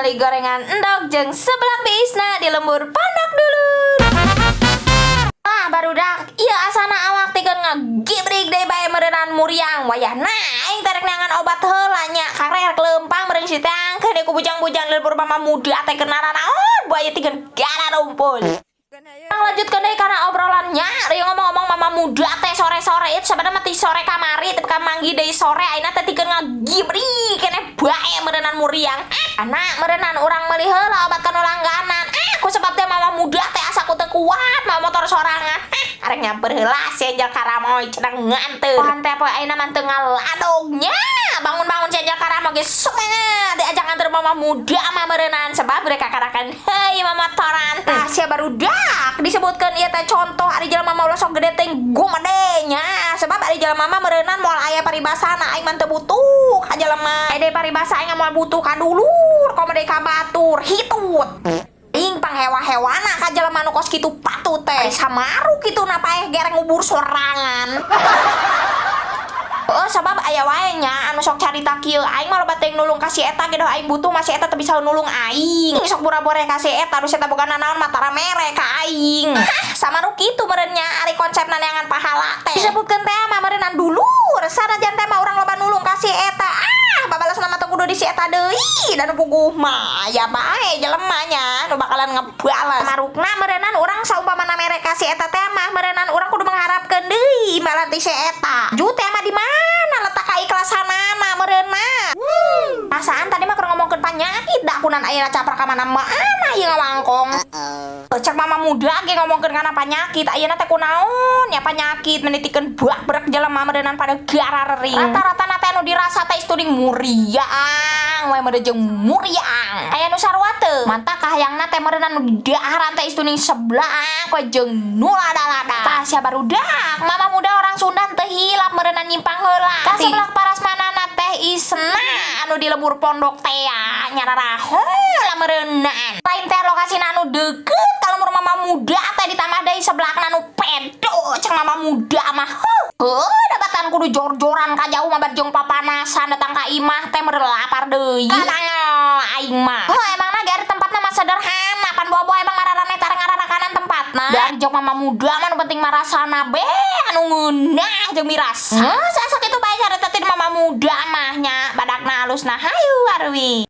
Meli gorengan endog jeung seblak biisna di lembur pondok dulur. Ah, barudak, ieu asana awak tikeun ngagibrig deui bae meureunan muriang. Wayahna aing teh rek neangan obat heula nya, karek leumpang meureun si teh ku bujang-bujang lembur mama muda teh keur naranaon buaya tikeun gararumpul. Lanjutkeun deui kana obrolannya, ari ngomong-ngomong mama muda teh sore-sore itu sebenarnya mah ti sore kamari tapi kamanggih deui sore ayeuna teh tikeun ngagibrig keneh bae meureunan muriang. Ah, anak meureunan urang meuli heula obat kanu langganan. Ah, ku sebab teh mama muda teh asa ku teu kuat mawa motor sorangan. Ah, arek nyamper heula si Angel Karamoy cenah nganteur. Pohan teh poe ayeuna mah teu ngaladog nya. Bangun-bangun si Angel Karamoy ge semangat diajak nganter mama muda mah meureunan sebab mereka karakan heuy motoran. Tah sia, barudak, disebutkeun ieu teh contoh ari jelema mah ulah sok gede teh gumede nya, sebab ari jelema mah meureunan moal aya paribasana aing mah teu butuh ka jelema. Ede paribasa aing moal butuh ka dulur komo deui ka batur hitut. Aing panghewa-hewana ka jelema nu kos kitu patut teh. Samaru kitu na paeh gereng ngubur sorangan. Oh, sebab aya wae nya anu sok carita kieu, aing mah loba teuing nulung ka si eta ge, doh aing butuh masih eta teu bisa nulung aing. Sok bura-bure ka si eta, nu si eta boga nanaon mah tara mere ka aing. Hah, samaru kitu meureun nya ari konsepna neangan pahala teh. Disebutkeun teh mah meureunnan dulur, sanajan teh mah urang loba nulung ka si eta. Ah, babalasna mah teu kudu di si eta deui dan puguh mah aya bae jelema nya nu bakalan ngebales. Marukna meureunnan urang saumpamana mere ka si eta teh mah meureunnan urang kudu mengharapkeun deui imbalan ti si eta. Ju teh mah di mana letak kaikhlasanana meureunna? Perasaan tadi mah keur ngomongkeun panyakit da kunan ayeuna capra ka mana-mana ieu ngawangkong. Cek mama muda ge ngomongkeun kana panyakit ayeuna teh kunaon ya panyakit menitikeun bak-brek jelema meureunnan pada gararering. Rata-rata na teh anu dirasa teh istuning muriang we meureun jeung muriang. Aya nu sarua teu? Mantap kahayangna teh meureunnan nu didaharan teh istuning seblak we jeung nu lada-lada. Tah sia, barudak, mama muda orang Sunda teu hilap meureunnan nyimpang heula. Ka seblak Parasmanana teh isna anu di lembur pondok teh ya nyararaho lah meureunnan. Lain teh lokasina anu deket ka lembur mama muda teh, ditambah deui seblakna anu pedo cek mama muda mah. Heuh, dapatan kudu jor-joran ka jauh mah jeung papanasan, datang ka imah teh meureun lapar deui. Kadangel aing mah. Heuh, emangna ge ari tempatna mah sederhana pan bobo emang mararaneh tare ngararakanan tempatna. Dari jok mama muda mah nu penting mah rasana be anu ngeunah jeung mirasa. Heuh, sakitu bae carita ti mama muda mah nya, badakna alusna hayu arwi.